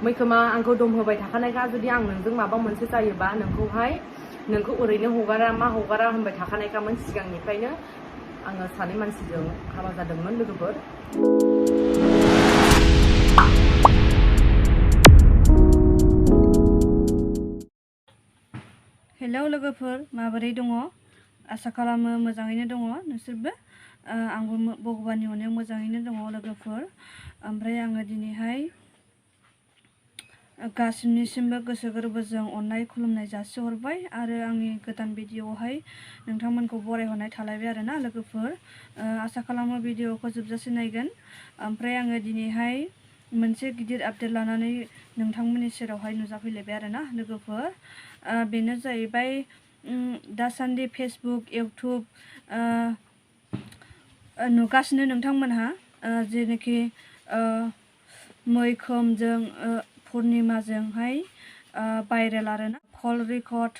मैखोमा आंखौ दम होबाय थाखानायखा जुदि आं नोंजों माबा मोनसे जायोबा नोंखौ ओरैनो हगारा होनबाय थाखानायखामोन सिगांनिफ्रायनो आङो सानै मानसिजों हाबा जादोंमोन लोगोफोर। हेलौ लोगोफोर, माबोरै दङ? आसा खालामो मोजाङैनो दङ नोंसोरबो। आंबो भगबाननि अननायाव मोजाङैनो दङ लोगोफोर। ओमफ्राय आङो दिनैहाय गासिनिसिमबो गोसो गोरबोजों अननाय खुलुमनाय जासिहरबाय आरो आंनि गोदान भिडिअआवहाय नोंथांमोनखौ बरायहरनाय थालायबाय आरोना लोगोफोर। आसा खालामो भिडिअखौ जोबजासे नायगोन। ओमफ्राय आङो दिनैहाय मोनसे गिदिर आपडेट लानानै नोंथांमोननि सेरावहाय नुजाफैलायबाय आरोना लोगोफोर। बेनो जाहैबाय दासान्दि फेसबुक, इउटुब नुगासिनो नोंथांमोनहा जेनोखि मwikwmजों पुर्निमाजोंहाय भाइरेल आरोना कल रेकर्ड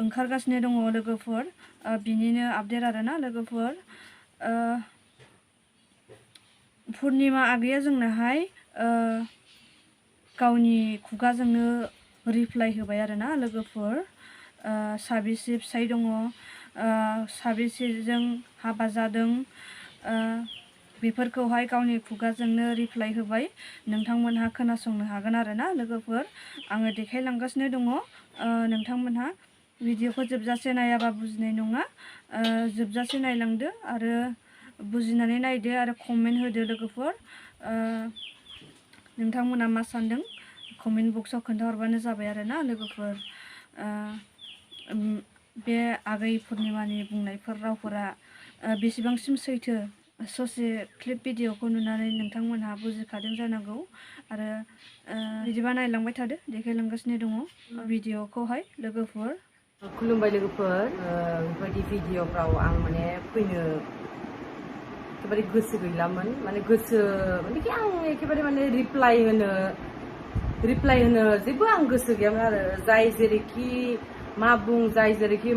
ओंखारगासिनो दङ लोगोफोर। बिनिनो आपडेट आरोना लोगोफोर। पुर्निमा आगैया जोंनोहाय गावनि खुगाजोंनो रिप्लाइ होबाय आरोना लोगोफोर। साबेसे फिसाय दङ, साबेसेजों हाबा जादों, बेफोरखौहाय गावनि खुगाजोंनो रिप्लाइ होबाय। नोंथांमोनहा खोनासंनो हागोन आरोना लोगोफोर। आङो देखायलांगासिनो दङ। नोंथांमोनहा भिडिअखौ जोबजासे नायाबा बुजिनाय नङा। जोबजासे नायलांदो आरो बुजिनानै नायदो आरो कमेन्ट होदो लोगोफोर। नोंथांमोना मा सानदों कमेन्ट बक्सआव खोन्थाहरबानो जाबाय आरोना लोगोफोर। बे आगै पुर्निमानि बुंनायफोर रावफोरा बेसेबांसिम सैथो, ससे क्लिप भिडिअखौ नुनानै नोंथांमोनहा बुजिखादों जानांगौ। आरो बिदिबा नायलांबाय थादो, देखायलांगासिनो दङ भिडिअखौहाय लोगोफोर। खुलुमबाय लोगोफोर। बेबायदि भिडिअफ्राव आं माने फैनो एखेबारे गोसो गैलामोन। माने आं एखेबारे माने रिप्लाइ होनो जेबो आं गोसो गैयामोन आरो। जाय जेरैखि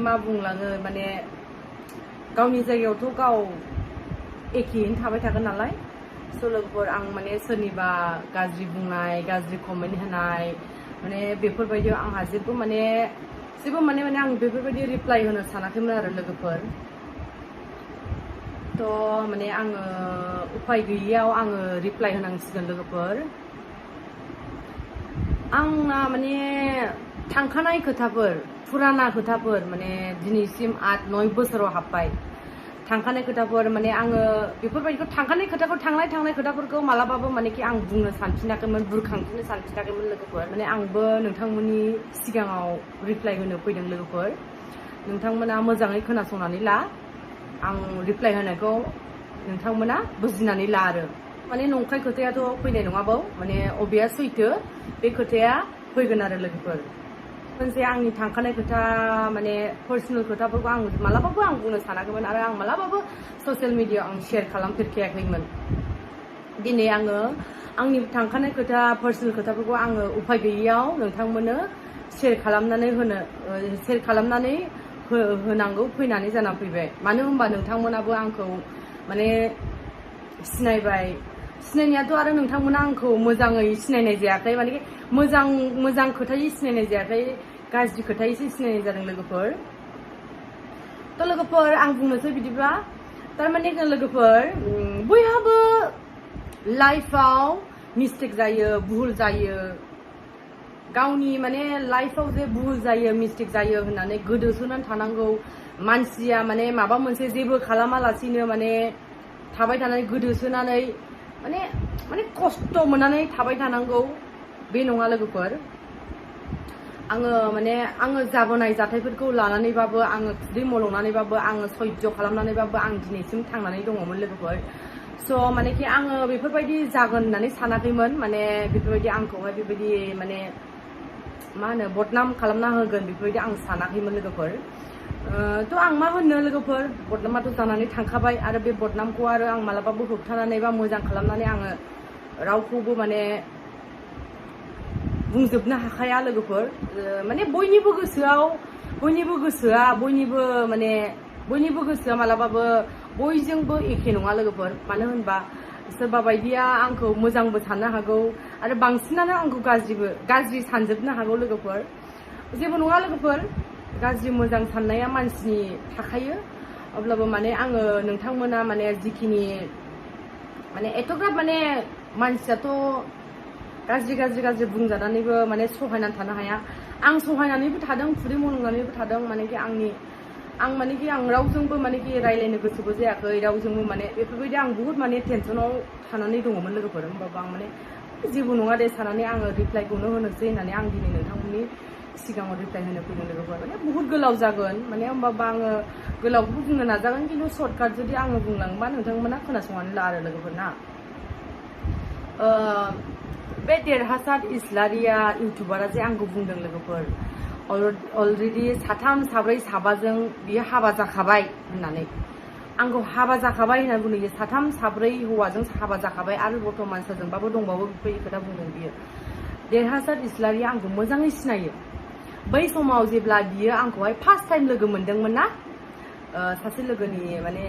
मा बुंलाङो माने गावनि जायगायावथ' गाव एखेयैनो थाबाय थागोन नालाय। स' लोगोफोर, आं माने सोरनिबा गाज्रि बुंनाय, गाज्रि कमेन्ट होनाय माने बेफोरबायदियाव आंहा जेबो माने आं बेफोरबायदि रिप्लाइ होनो सानाखैमोन आरो लोगोफोर। थ' माने आङो उफाय गैयियाव आङो रिप्लाइ होनांसिगोन लोगोफोर। आंना माने थांखानाय खोथाफोर, फुराना खोथाफोर माने दिनैसिम 8-9 बोसोराव हाबबाय। थांखानाय खोथाफोर माने आङो बेफोरबायदिखौ थांनाय खोथाफोरखौ मालाबाबो मानेखि आं बुंनो सानफिनाखैमोन, बुरखांफिननो सानफिनाखैमोन लोगोफोर। माने आंबो नोंथांमोननि सिगाङाव रिप्लाइ होनो फैदों लोगोफोर। नोंथांमोना मोजाङै खोनासंनानै ला। आं रिप्लाइ होनायखौ नोंथांमोना बुजिनानै ला आरो। माने नंखाय खोथायाथ' फैनाय नङाबाव, माने अबेया सैथो बे खोथाया फैगोन आरो लोगोफोर। मोनसे आंनि थांखानाय खोथा माने पार्सनेल खोथाफोरखौ आं मालाबाबो बुंनो सानाखैमोन आरो आं मालाबाबो ससियेल मिडियाआव आं शेयार खालामफेरखायाखैमोन। दिनै आङो आंनि थांखानाय खोथा, पार्सनेल खोथाफोरखौ आङो उफाय गैयियाव नोंथांमोननो शेयार खालामनानै होनांगौ फैनानै जानानै फैबाय। मानो होनबा नोंथांमोनाबो आंखौ माने सिनायबाय। सिनायनायाथ' आरो नोंथांमोना आंखौ मोजाङै सिनायनाय जायाखै, माने मोजां खोथायै सिनायनाय जायाखै, गाज्रि खोथायैसो सिनायनाय जादों लोगोफोर। थ' लोगोफोर, आं बुंनोसै बिदिब्ला। थारमाने लोगोफोर, बयहाबो लाइफआव मिस्टेक जायो, भुल जायो। गावनि माने लाइफआव जे भुल जायो, मिस्टेक जायो होननानै गोदोसोनानै थानांगौ। मानसिया माने माबा मोनसे जेबो खालामालासिनो माने थाबाय थानानै गोदोसोनानै माने खस्थ' मोननानै थाबाय थानांगौ बे नङा लोगोफोर। आङो जाबोनाय जाथायफोरखौ लानानैबाबो, आङो खुदै मलंनानैबाबो, आङो सयज' खालामनानैबाबो आं दिनैसिम थांनानै दङमोन लोगोफोर। स' मानेखि आङो बेफोरबायदि जागोन होननानै सानाखैमोन। माने बेफोरबायदि आंखौहाय बेबायदि माने बदनाम खालामना होगोन बेफोरबायदि आं सानाखैमोन लोगोफोर। थ' आं मा होननो लोगोफोर, बदनामाथ' जानानै थांखाबाय आरो बे बदनामखौ आरो आं मालाबाबो होबथानानै बा मोजां खालामनानै आङो रावखौबो माने बुंजोबनो हाखाया लोगोफोर। माने बयनिबो गोसोआ मालाबाबो बयजोंबो एखे नङा लोगोफोर। मानो होनबा सोरबा बायदिया आंखौ मोजांबो साननो हागौ आरो बांसिनानो आंखौ गाज्रि सानजोबनो हागौ लोगोफोर जेबो नङा लोगोफोर गाज्रि मोजां साननाया मानसिनि थाखायो अब्लाबो माने आङो नोंथांमोना माने जिखिनि माने एथ'ग्राब माने मानसियाथ' गाज्रि बुंजानानैबो माने सहायनानै थानो हाया आं सहायनानैबो थादों खुदै मनंनानैबो थादों मानेकि आं रावजोंबो मानेकि रायलायनो गोसोबो जायाखै रावजोंबो माने बेफोरबायदि आं बुहुत माने टेनसनाव थानानै दङमोन लोगोफोर होमबाबो आं माने जेबो नङा दे साननानै आङो रिप्लाइखौनो होनोसै होननानै आं दिनै नोंथांमोननि सिगाङाव रिप्लाइ होनो फैदों लोगोफोर माने बुहुत गोलाव जागोन माने होमबाबो आङो गोलावखौ बुंनो नाजागोन खिन्थु सर्टकाट जुदि आङो बुंलांबा नोंथांमोना खोनासंनानै ला आरो लोगोफोर ना बे देरहासार इस्लारिया इउटुबारा जे आंखौ बुंदों लोगोफोर अलरेडि साथाम साब्रै साबाजों बियो हाबा जाखाबाय होननानै आंखौ हाबा जाखाबाय होननानै बुंदों साथाम साब्रै हौवाजों हाबा जाखाबाय आरो बर्थमान सोरजोंबाबो दंबावो बेफोरबायदि खोथा बुंदों बियो देरहासार इस्लारिया आंखौ मोजाङै सिनायो बै समाव जेब्ला बियो आंखौहाय फार्स्ट टाइम लोगो मोनदोंमोन ना सासे लोगोनि माने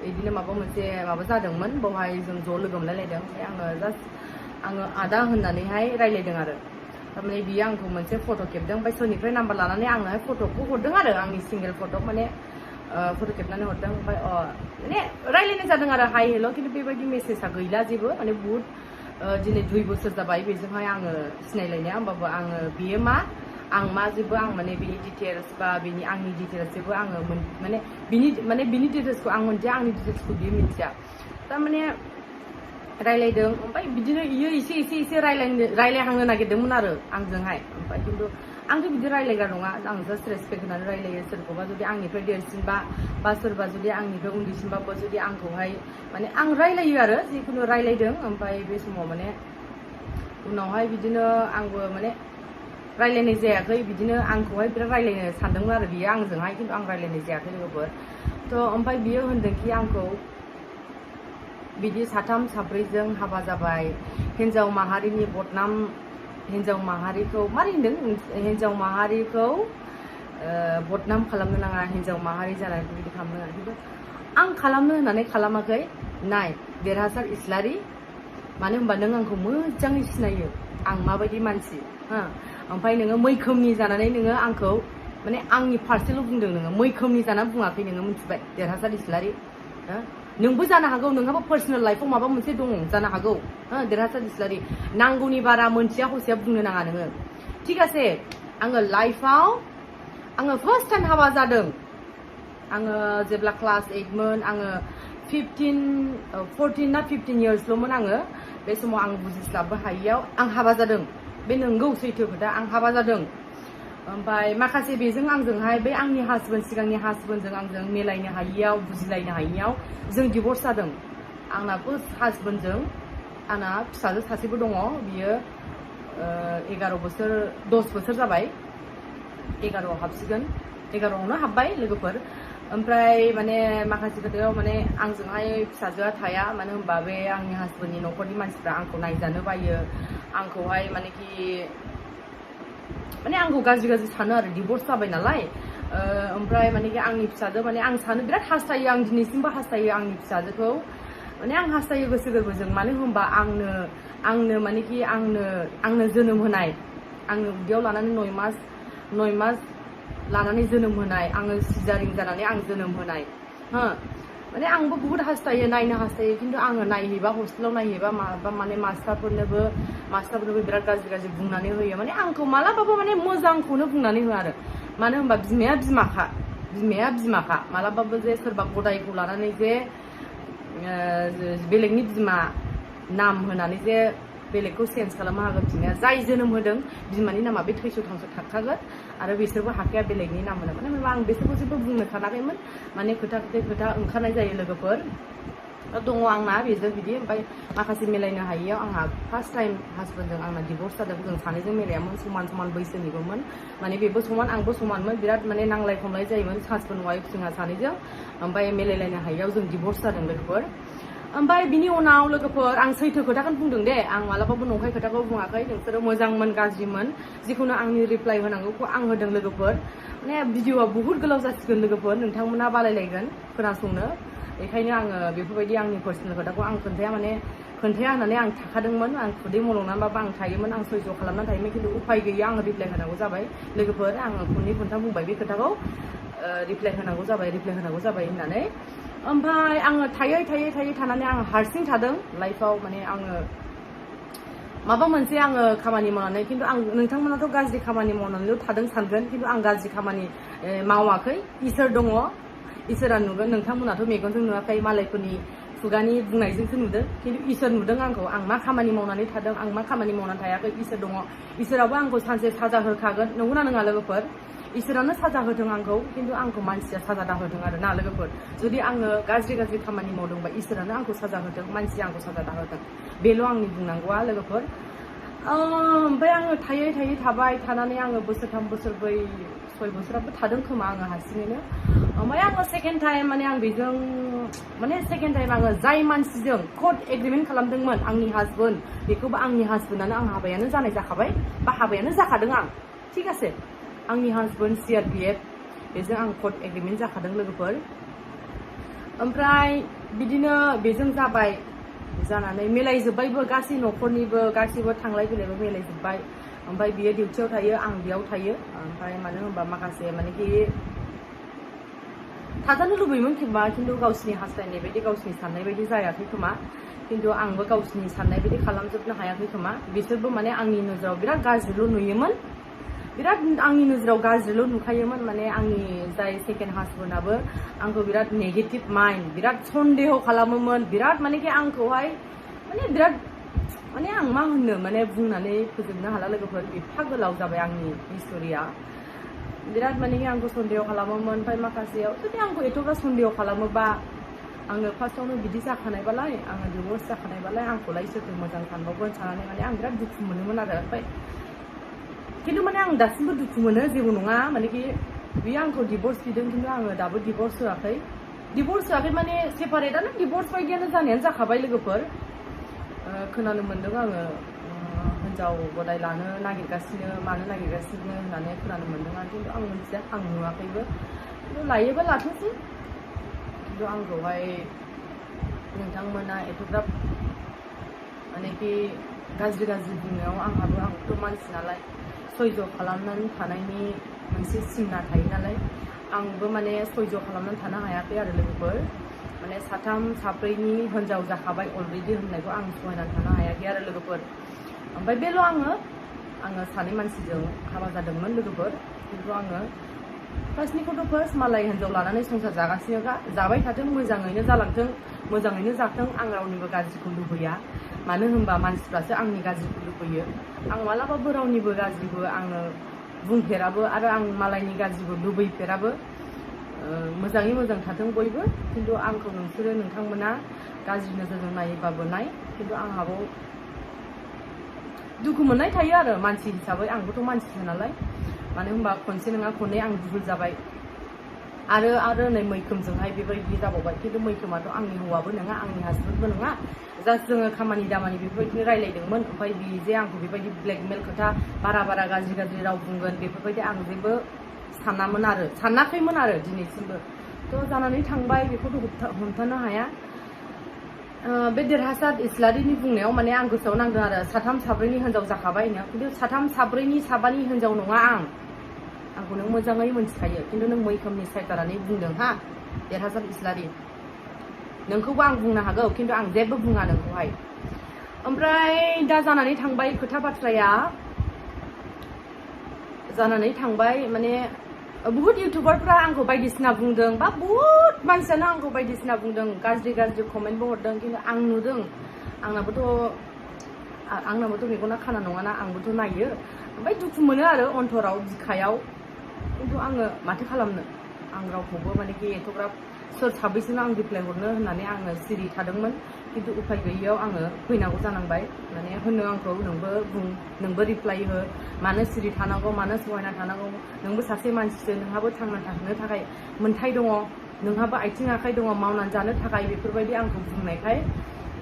बिदिनो माबा मोनसे माबा जादोंमोन बेवहाय जों ज' लोगो मोनलायलायदों ओमफ्राय आङो आदा होननानैहाय रायलायदों आरो थारमाने बियो आंखौ मोनसे फट' खेबदों ओमफ्राय सोरनिफ्राय नाम्बार लानानै आंनोहाय फट'खौ हरदों आरो आंनि सिंगेल फट' माने फट' खेबनानै हरदों ओमफ्राय माने रायलायनाय जादों आरो हाय हेल' खिन्थु बेबायदि मेसेजआ गैला जेबो माने बुहुत दिनै 2 बोसोर जाबाय बेजोंहाय आङो सिनायलायनाया होमबाबो आङो बियो मा आं मा जेबो आं माने बिनि डिटेल्स बा बिनि आंनि डिटेल्स जेबो आङो माने बिनि डिटेल्सखौ आं मोनथिया आंनि डिटेल्सखौ बियो मिथिया थारमाने रायलायदों ओमफ्राय बिदिनो इयो एसे रायलायहांनो नागिरदोंमोन आरो आंजोंहाय ओमफ्राय खिन्थु आंथ' बिदि रायलायग्रा नङा आं जास्ट रेसपेक्ट होनानै रायलायो सोरखौबा जुदि आंनिफ्राय देरसिनबा बा सोरबा जुदि आंनिफ्राय उन्दैसिनबाबो जुदि आंखौहाय माने आं रायलायो आरो जिखुनु रायलायदों ओमफ्राय बे समाव माने उनावहाय बिदिनो आंबो माने रायलायनाय जायाखै बिदिनो आंखौहाय बिराद रायलायनो सानदोंमोन आरो बियो आंजोंहाय खिन्थु आं रायलायनाय जायाखै लोगोफोर थ' ओमफ्राय बियो होनदोंखि आंखौ बिदि साथाम साब्रैजों हाबा जाबाय हिन्जाव माहारिनि बदनाम हिन्जाव माहारिखौ मारै होनदों हिन्जाव माहारिखौ बदनाम खालामनो नाङा हिन्जाव माहारि जानानै बिदि खालामनो नाङा खिन्थु आं खालामनो होननानै खालामाखै नाय देरहासार इस्लारि मानो होनबा नों आंखौ मोजाङै सिनायो आं माबायदि मानसि ओमफ्राय नोङो मैखोमनि जानानै नोङो आंखौ माने आंनि फारसेल' बुंदों नोङो मैखोमनि जानानै बुङाखै नोङो मिथिबाय देरहासार इस्लारि नोंबो जानो हागौ नोंहाबो पार्सनेल लाइफआव माबा मोनसे दङ जानो हागौ देरहासार इस्लारि नांगौनि बारा मोनथिया हसिया बुंनो नाङा नोङो थिग আছে आङो लाइफआव आङो फार्स्ट टाइम हाबा जादों आङो जेब्ला क्लास 8 मोन आङो 14 ना 15 इयार्सल'मोन आङो बे समाव आं बुजिस्लाबनो हायियाव आं हाबा जादों बे नंगौ सैथो खोथा आं हाबा जादों ओमफ्राय माखासे बेजों आंजोंहाय बे आंनि हासबेन्ड सिगांनि हासबेन्डजों आंजों मिलायनो हायियाव बुजिलायनो हायियाव जों डिभर्स जादों आंनाबो हासबेन्डजों आंना फिसाजो सासेबो दङ बियो 10 बोसोर जाबाय 11 हाबसिगोन 11आवनो हाबबाय लोगोफोर ओमफ्राय माने माखासे खोथायाव माने आंजोंहाय फिसाजोआ थाया मानो होनबा बे आंनि हासबेन्डनि न'खरनि मानसिफ्रा आंखौ नायजानो बायो आंखौहाय माने आंखौ गाज्रि सानो आरो डिभर्स जाबाय नालाय ओमफ्राय मानेकि आंनि फिसाजो माने आं सानो बिराद हास्थायो आं दिनैसिमबो हास्थायो आंनि फिसाजोखौ माने आं हास्थायो गोसो गोरबोजों मानो होनबा आंनो मानेकि आंनो जोनोम होनाय आंनो उदैयाव लानानै 9 मास लानानै जोनोम होनाय आङो सिजारिं जानानै आं जोनोम होनाय माने आंबो बुहुत हास्थायो नायनो हास्थायो खिन्थु आङो नायहैबा हस्टेलाव नायहैबा माबा माने मास्टारफोरनोबो बिराद गाज्रि बुंनानै होयो माने आंखौ मालाबाबो माने मोजांखौनो बुंनानै होआ आरो मानो होनबा बिमाया बिमाखा मालाबाबो जे सोरबा गदायखौ लानानै जे बेलेगनि बिमा नाम होनानै जे बेलेगखौ चेन्ज खालामनो हागोन बिमाया जाय जोनोम होदों बिमानि नामा बे थैस' थांस' थाखागोन आरो बिसोरबो हाखाया बेलेगनि नाम होनो मानो होनबा आं बिसोरखौ जेबो बुंनो सानाखैमोन माने खोथा ओंखारनाय जायो लोगोफोर दङ आंना बेजों बिदि ओमफ्राय माखासे मिलायनो हायियाव आंहा फार्स्ट टाइम हासबेन्डजों आंना डिभर्स जादों जों सानैजों मिलायामोन समान बैसोनिबोमोन माने बेबो समान आंबो समानमोन बिराद माने नांलाय खमलाय जायोमोन हासबेन्ड वाइफ जोंहा सानैजों ओमफ्राय मिलायलायनो हायियाव जों डिभर्स जादों लोगोफोर ओमफ्राय बिनि उनाव लोगोफोर आं सैथो खोथाखौनो बुंदों दे आं मालाबाबो नंखाय खोथाखौ बुङाखै नोंसोरो मोजांमोन गाज्रिमोन जिखुनु आंनि रिप्लाइ होनांगौखौ आं होदों लोगोफोर माने भिडिअआ बुहुत गोलाव जासिगोन लोगोफोर नोंथांमोना बालायलायगोन खोनासंनो बेखायनो आङो बेफोरबायदि आंनि पार्सनेल खोथाखौ आं खोन्थाया माने खोन्थाया होननानै आं थाखादोंमोन आं खुदै मलंनानैबाबो आं थायोमोन आं सयज' खालामनानै थायोमोन खिन्थु उफाय गैया आङो रिप्लाय होनांगौ जाबाय लोगोफोर आङो खननै खनथाम बुंबाय बे खोथाखौ रिप्लाय होनांगौ जाबाय होननानै ओमफ्राय आङो थायै थानानै आं हारसिं थादों लाइफआव माने आङो माबा मोनसे आङो खामानि मावनानै खिन्थु आं नोंथांमोनाथ' गाज्रि खामानि मावनानैल' थादों सानगोन खिन्थु आं गाज्रि खामानि मावाखै इसोर दङ इसोरा नुगोन नोंथांमोनाथ' मेगनजों नुवाखै मालायफोरनि खुगानि बुंनायजोंसो नुदों खिन्थु इसोर नुदों आंखौ आं मा खामानि मावनानै थादों आं मा खामानि मावनानै थायाखै इसोर दङ इसोराबो आंखौ सानसे साजा होखागोन नंगौना नङा लोगोफोर इसोरानो साजा होदों आंखौ खिन्थु आंखौ मानसिया साजा दाहोदों आरो ना लोगोफोर जुदि आङो गाज्रि खामानि मावदोंबा इसोरानो आंखौ साजा होदों मानसिया आंखौ साजा दाहोदों बेल' आंनि बुंनांगौआ लोगोफोर ओमफ्राय आङो थायै थाबाय थानानै आङो बोसोरथाम बोसोरब्रै 6 बोसोराबो थादों खोमा आङो हारसिङैनो ओमफ्राय आङो सेकेन्ड टाइम माने आं बेजों माने सेकेन्ड टाइम आङो जाय मानसिजों कट एग्रिमेन्ट खालामदोंमोन आंनि हासबेन्ड बेखौबो आंनि हासबेन्डआनो आं हाबायानो जानाय जाखाबाय बा हाबायानो जाखादों आं थिग আছে आंनि हासबेन्ड CRPF बेजों आं कट एग्रिमेन्ट जाखादों लोगोफोर ओमफ्राय बिदिनो बेजों जाबाय जानानै मिलायजोब्बायबो गासै न'खरनिबो गासैबो थांलाय फैलायबो मिलायजोब्बाय ओमफ्राय बियो डिउटियाव थायो आं बेयाव थायो ओमफ्राय मानो होनबा माखासे मानेखि थाजानो लुबैयोमोन खिन्थु गावसिनि हास्थायनाय बायदि गावसिनि साननाय बायदि जायाखै खोमा खिन्थु आंबो गावसिनि साननाय बायदि खालामजोबनो हायाखै खोमा बिसोरबो माने आंनि नोजोराव बिराद गाज्रिल' नुयोमोन बिराद आंनि नोजोराव गाज्रिल' नुखायोमोन माने आंनि जाय सेकेन्ड हासबेन्डआबो आंखौ बिराद नेगेटिभ माइन्ड बिराद सन्देह खालामोमोन बिराद मानेखि आंखौहाय माने बिराद माने आं मा होननो माने बुंनानै फोजोबनो हाला लोगोफोर एफा गोलाव जाबाय आंनि हिस्ट'रिया बिराद मानेखि आंखौ सन्देह खालामोमोन ओमफ्राय माखासेयाव जुदि आंखौ एथ'ग्रा सन्देह खालामोबा आङो फार्स्टआवनो बिदि जाखानायबालाय आङो डिभर्स जाखानायबालाय आंखौलाय सोरथो मोजां सानबावगोन साननानै माने आं बिराद दुखु मोनोमोन आरो ओमफ्राय खिन्थु माने आं दासिमबो दुखु मोनो जेबो नङा मानेखि बियो आंखौ डिभर्स बिदों खिन्थु आङो दाबो डिभर्स होआखै माने सेपारेटआनो डिभर्स बायदियानो जानायानो जाखाबाय लोगोफोर खोनानो मोन्दों आङो हिन्जाव गदाय लानो नागिरगासिनो मानो नागिरगासिनो होननानै खोनानो मोन्दों आं खिन्थु आं मिथिया आं नुवाखैबो खिन्थु लायोबा लाथोंसै खिन्थु आंखौहाय नोंथांमोना एथ'ग्राब मानेखि गाज्रि बुंनायाव आंथ' मानसि नालाय सयज' खालामनानै थानायनि मोनसे सिमना थायो नालाय आंबो माने सयज' खालामनानै थानो हायाखै आरो लोगोफोर माने साथाम साब्रैनि हिन्जाव जाखाबाय अलरेडि होननायखौ आं सहायनानै थानो हायाखै आरो लोगोफोर ओमफ्राय बेल' आङो सानै मानसिजों हाबा जादोंमोन लोगोफोर खिन्थु आङो फार्स्टनिखौथ' फार्स्ट मालाय हिन्जाव लानानै संसार जागासिनोखा जाबाय थाथों मोजाङैनो जालांथों मोजाङैनो जाथों आं रावनिबो गाज्रिखौ लुबैया मानो होनबा मानसिफ्रासो आंनि गाज्रिखौ लुबैयो आं मालाबाबो रावनिबो गाज्रिबो आङो बुंफेराबो आरो आं मालायनि गाज्रिबो लुबैफेराबो मोजाङै मोजां थाथों बयबो खिन्थु आंखौ नोंथांमोना गाज्रि नोजोरजों नायोबाबो नाय खिन्थु आंहाबो दुखु मोननाय थायो आरो मानसि हिसाबै आंबोथ' मानसिसो नालाय मानो होनबा खनसे नङा खननै आं भुल जाबाय आरो नै मैखोमजोंहाय बेबायदि जाबावबाय खिन्थु मैखोमाथ' आंनि हौवाबो नङा आंनि हासबेन्डबो नङा जास्ट जोङो खामानि दामानि बेफोरबायदिनो रायलायदोंमोन ओमफ्राय बि जे आंखौ बेबायदि ब्लेकमेल खोथा बारा गाज्रि राव बुंगोन बेफोरबायदि आं जेबो सानाखैमोन आरो दिनैसिमबो थ' जानानै थांबाय बेखौथ' हमथानो हाया बे देरहासार इस्लारिनि बुंनायाव माने आं गोसोआव नांदों आरो साथाम साब्रैनि हिन्जाव जाखाबायनो खिन्थु साथाम साब्रैनि साबानि हिन्जाव नङा आंखौ नों मोजाङै मोनथिखायो खिन्थु नों मैखोमनि साइड जानानै बुंदों हा देरहासार इस्लारि नोंखौबो आं बुंनो हागौ खिन्थु आं जेबो बुङा नोंखौहाय ओमफ्राय दा जानानै थांबाय खोथा बाथ्राया जानानै थांबाय माने बहुत इउटुबारफ्रा आंखौ बायदिसिना बुंदों बा बहुत मानसियानो आंखौ बायदिसिना बुंदों गाज्रि कमेन्टबो हरदों खिन्थु आं नुदों आंनाबोथ' मेगना खाना नङाना आंबोथ' नायो ओमफ्राय दुखु मोनो आरो अन्तराव बिखायाव खिन्थु आङो माथो खालामनो आं रावखौबो मानेखि एथ'ग्राब सोर साबैसोनो आं रिप्लाय हरनो होननानै आङो सिरि थादोंमोन खिन्थु उफाय गैयियाव आङो फैनांगौ जानांबाय माने होनो आंखौ नोंबो रिप्लाय हो मानो सिरि थानांगौ मानो सहायना थानांगौ नोंबो सासे मानसिसो नोंहाबो थांना थानो थाखाय मोन्थाय दङ नोंहाबो आथिं आखाइ दङ मावनानै जानो थाखाय बेफोरबायदि आंखौ बुंनायखाय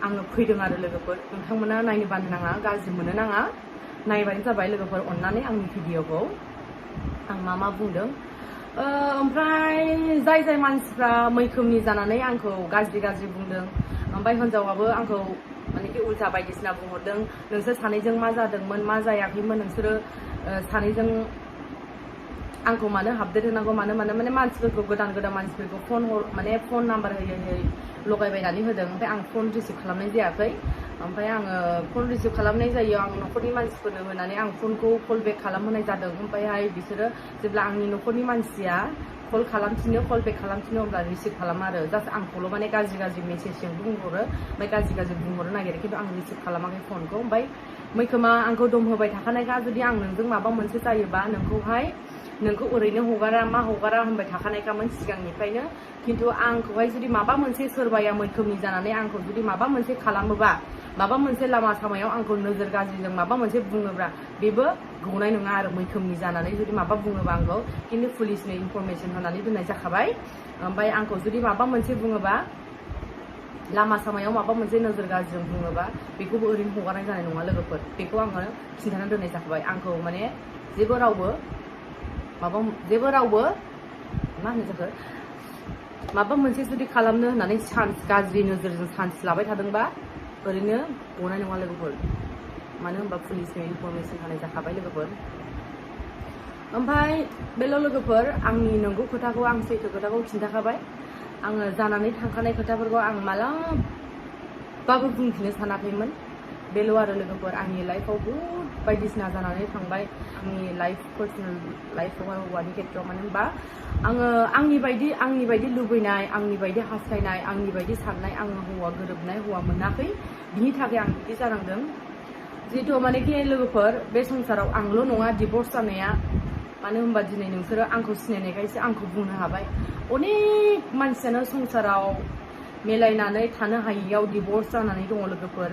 आङो फैदों आरो लोगोफोर नोंथांमोना नायनो बानो नाङा गाज्रि मोनो नाङा नायबानो जाबाय लोगोफोर अननानै आंनि भिडिअखौ आं मा बुंदों ओमफ्राय जाय मानसिफ्रा मैखोमनि जानानै आंखौ गाज्रि बुंदों ओमफ्राय हिन्जावाबो आंखौ मानेखि उल्था बायदिसिना बुंहरदों नोंसोर सानैजों मा जादोंमोन मा जायाखैमोन नोंसोरो सानैजों आंखौ मानो आपडेट होनांगौ मानो माने मानसिफोरखौ गोदान मानसिफोरखौ फन नाम्बार होयै लगायबायनानै होदों ओमफ्राय आं फन रिसिभ खालामनाय जायाखै ओमफ्राय आङो फन रिसिभ खालामनाय जायो आं न'खरनि मानसिफोरनो होनानै आं फनखौ कल बेक खालामहोनाय जादों ओमफ्रायहाय बिसोरो जेब्ला आंनि न'खरनि मानसिया कल बेक खालामफिनो अब्ला रिसिभ खालामा आरो जास्ट आंखौल' माने गाज्रि मेसेजजों बुंहरो ओमफ्राय गाज्रि बुंहरनो नागिरो खिन्थु आं रिसिभ खालामाखै फनखौ ओमफ्राय मैखोमा आंखौ दम होबाय थाखानायखा जुदि आं नोंजों माबा मोनसे जायोबा नोंखौ ओरैनो हगारा होनबाय थाखानायखामोन सिगांनिफ्रायनो खिन्थु आंखौहाय जुदि माबा मोनसे सोरबाया मैखोमनि जानानै आंखौ जुदि माबा मोनसे खालामोबा माबा मोनसे लामा सामायाव आंखौ नोजोर गाज्रिजों माबा मोनसे बुङोब्ला बेबो गनाय नङा आरो मैखोमनि जानानै जुदि माबा बुङोबा आंखौ खिन्थु पुलिसनो इनफरमेसन होनानै दोननाय जाखाबाय ओमफ्राय आंखौ जुदि माबा मोनसे बुङोबा लामा सामायाव माबा मोनसे नोजोर गाज्रिजों बुङोबा बेखौबो ओरैनो हगारनाय जानाय नङा लोगोफोर बेखौ आङो खिन्थानानै दोननाय जाखाबाय आंखौ माने जेबो रावबो मा होनो जाखो माबा मोनसे जुदि खालामनो होननानै गाज्रि नोजोरजों चान्स लाबाय थादोंबा ओरैनो गनाय नङा लोगोफोर मानो होनबा पुलिसनो इनफरमेसन होनाय जाखाबाय लोगोफोर ओमफ्राय बेल' लोगोफोर आंनि नंगौ खोथाखौ आं सैथो खोथाखौ खिन्थाखाबाय आङो जानानै थांखानाय खोथाफोरखौ आं मालाबाबो बुंफिननो सानाखैमोन बेल' आरो लोगोफोर आंनि लाइफआव बहुद बायदिसिना जानानै थांबाय आंनि पार्सनेल लाइफआवहाय हौवानि खेत्रआव मानो होनबा आङो आंनि बायदि लुबैनाय आंनि बायदि हास्थायनाय आंनि बायदि साननाय आङो हौवा गोरोबनाय हौवा मोनाखै बिनि थाखाय आं बिदि जानांदों जिहेथु मानेखि लोगोफोर बे संसाराव आंल' नङा डिभर्स जानाया मानो होनबा दिनै नोंसोरो आंखौ सिनायनायखायसो आंखौ बुंनो हाबाय अनेक मानसियानो संसाराव मिलायनानै थानो हायियाव डिभर्स जानानै दङ लोगोफोर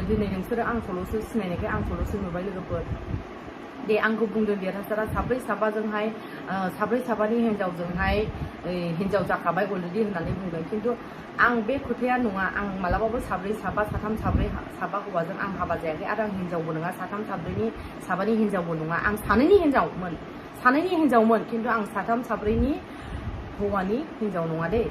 दिनै नोंसोरो आंखौल'सो सिनायनायखाय आंखौल'सो नुबाय लोगोफोर दे आंखौ बुंदों देरहासारा साब्रै साबानि हिन्जाव जाखाबाय अलरेडि होननानै बुंदों खिन्थु आं बे खोथाया नङा आं मालाबाबो साथाम साबा हौवाजों आं हाबा जायाखै आरो आं हिन्जावबो नङा साबानि हिन्जावबो नङा आं सानैनि हिन्जावमोन खिन्थु आं साब्रैनि हौवानि हिन्जाव नङा दे